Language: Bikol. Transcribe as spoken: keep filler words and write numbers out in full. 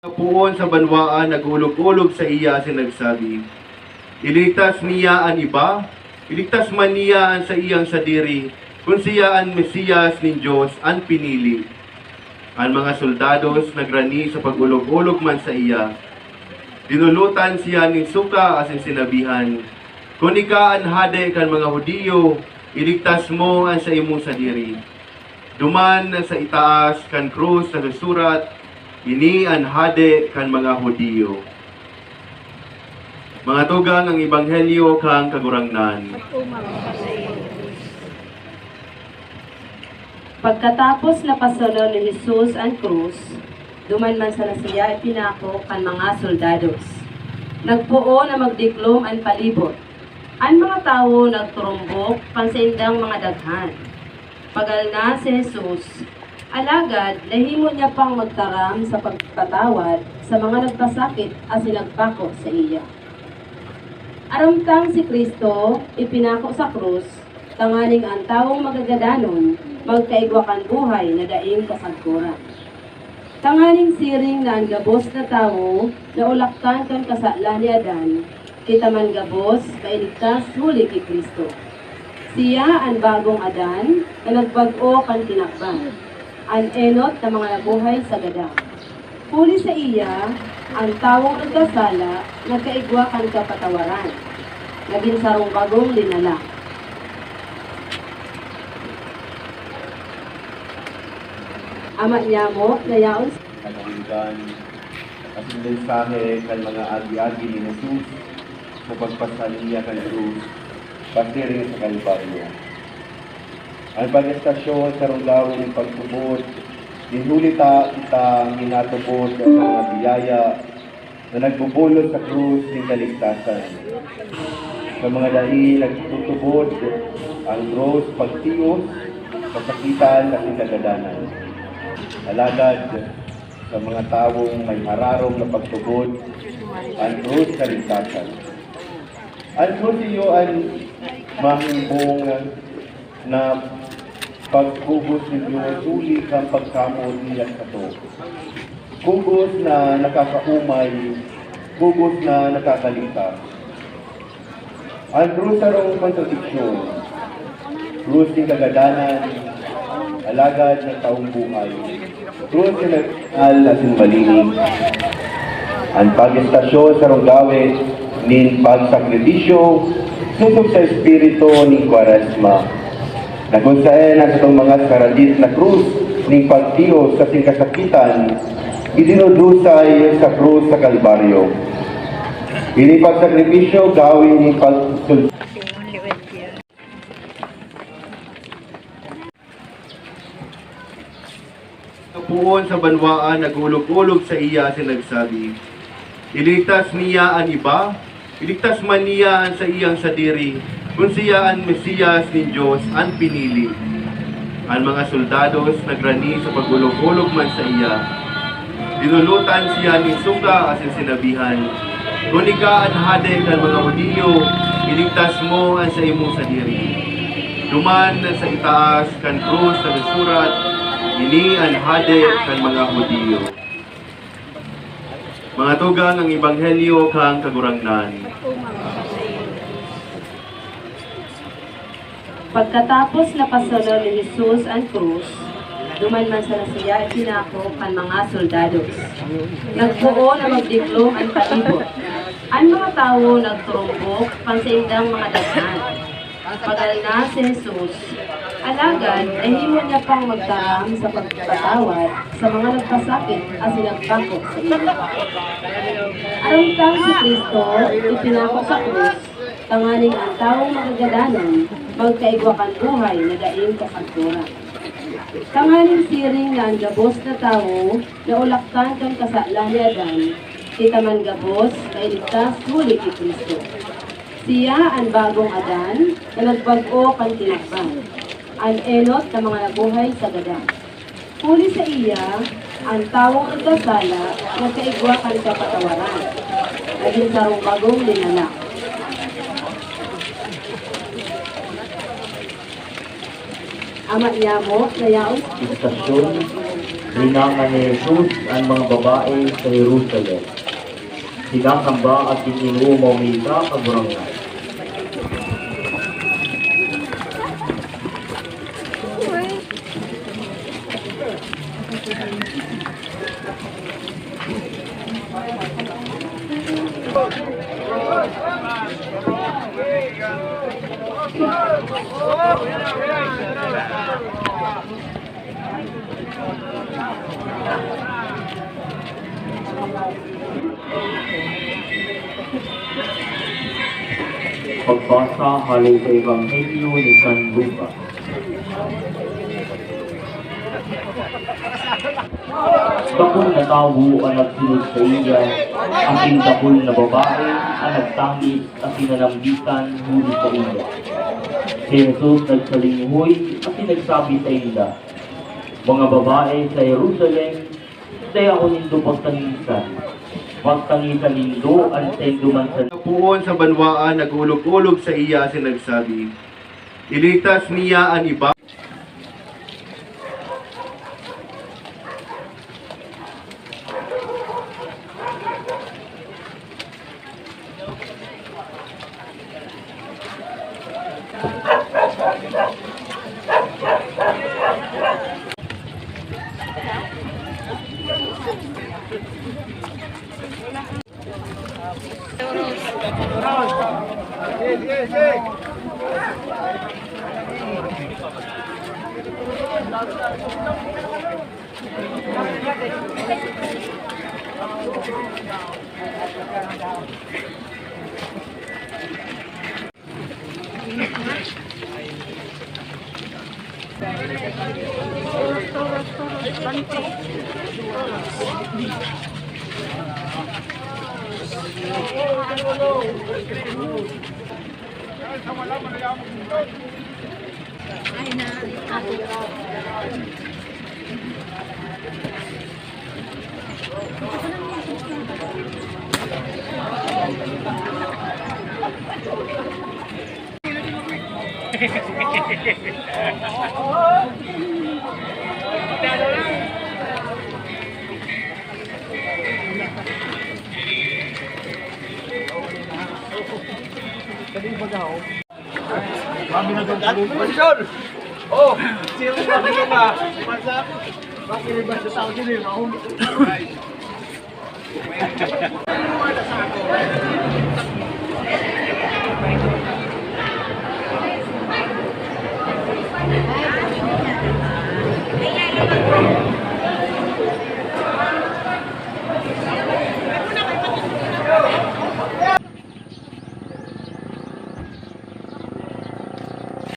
Poon sa banwaan nag-olog-olog saiya asin nagsabi, "Iligtas niya an iba, iligtas man niya an saiyang sadiri, kun siya an Mesiyas nin Dios, an pinili." An mga soldados nagrani sa pag-olog-olog man saiya. Dinulotan siya nin suka asin sinabihan, "Kun ika an hade kan mga Judio, iligtas mo an saimong sadiri." Duman sa itaas kan krus nasusurat, "Ini an Hade kan mga Judio." Mga tugang, ang Ebanghelyo kan Kagurangnan. Pagkatapos na pasanon ni Jesus an krus, duman man sana siya ipinako kan mga soldados. Nagpoon na magdiklom an palibot. An mga tawo nagturumbok kan saindang mga daghan. Pagalna si Jesus, alagad nahimo niya pang magtaram sa pagpatawad sa mga nagpasakit asin nagpako saiya. Aram tang si Cristo ipinako sa krus tanganing an tawong magagadanon magkaigwa kan buhay na daing kasagkoran. Tanganing siring na an gabos na tawo naulaktan kan kasalan ni Adan, kita man gabos mailigtas huli ki Cristo. Siya an bagong Adan na nagbag-o kan kinaban, an enot na mga nabuhay sa gadan. Huli saiya, an tawong nagkasala nagkaigwa kan kapatawaran, nagin sarong bagong linala. Ama niyamo na yaon sa Katolikon, asin mensahe kan mga agi-agi ni Jesus sa pagpasaniya kan krus pasiring sa Kalbaryo. An pag-estasyon sarong gawe nin pagtubod, nin huli ta kita minatubod sa mga biyaya na nagbubulos sa krus nin kaligtasan. Sa mga dai nagtutubod, ang krus pagtios, kasakitan asin kagadanan. Alagad, sa mga tawong may hararong na pagtubod, an krus kaligtasan. An krus iyo an mahimbong na pagkugos nin Dios huli kan pagkamoot niya sato. Kugos na nakakaomay, kugos na nakakaligtas. An krus sarong kontradiksyon. Krus nin kagadanan, alagad nagtaong buhay. Krus nin nag-al asin malinig. An pag-estasyon sarong gawe nin pagsakripisyo sosog sa espiritu nin Kwaresma, na kun saen an satong mga saradit na krus nin pagtios asin kasakitan idinudusay sa krus sa Kalbaryo. Ini pagsakripisyo gawe nin pagsul- Poon sa banwaan nag-olog-olog saiya asin nagsabi, "Iligtas niya an iba, iligtas man niya an saiyang sadiri, kun siya an Mesiyas nin Dios, an pinili." An mga soldados nagrani sa pag-olog-olog man saiya. Dinulotan siya nin suka asin sinabihan, "Kun ika an hade kan mga Judio, iligtas mo an saimong sadiri." Duman sa itaas kan krus nagsusurat, "Ini an Hade kan mga Judio." Mga tugang, ang Ebanghelyo kan Kagurangnan. Pagkatapos na pasanon ni Jesus an krus, duman man sana siya ipinako kan mga soldados. Nagpoon na magdiklom an palibot. An mga tawo nagturumbok kan saindang mga daghan. Pagalna si Jesus, alagad nahimo niya pang magtaram sa pagpatawad sa mga nagpasakit asin nagpako saiya. Aram tang si Cristo ipinako sa krus tanganing an tawong magagadanon magkaigwa kan buhay na daing kasagkoran. Tanganing siring na an gabos na tawo naulaktan kan kasalan ni Adan, kita man gabos mailigtas huli ki Cristo. Siya an bagong Adan na nagbag-o kan kinaban, an enot na mga nabuhay sa gadan. Huli saiya, an tawong nagkasala nagkaigwa kan kapatawaran, nagin sarong bagong linala. Ama niyamo na yaon sa Estasyon, Linangan ni Jesus an mga babae sa Jerusalem. Sinasamba asin inuomaw ninda Kagurangnan. Pagbasa hale sa Ebanghelyo ni San Lucas. Dakul na tawo an nagsunod saiya, asin dakul na babae an nagtangis asin nanambitan huli saiya. Si Jesus nagsalinghoy asin nagsabi sainda, "Mga babae sa Jerusalem, dai ako nindo pagtangisan. Pagtangisan nindo an saindo man sa" Poon sa banwaan nag-olog-olog saiya asin nagsabi, "Iligtas niya an iba." Posisyon! Oh! Sino yung mga pinunga? Bakit yung basta tao din eh?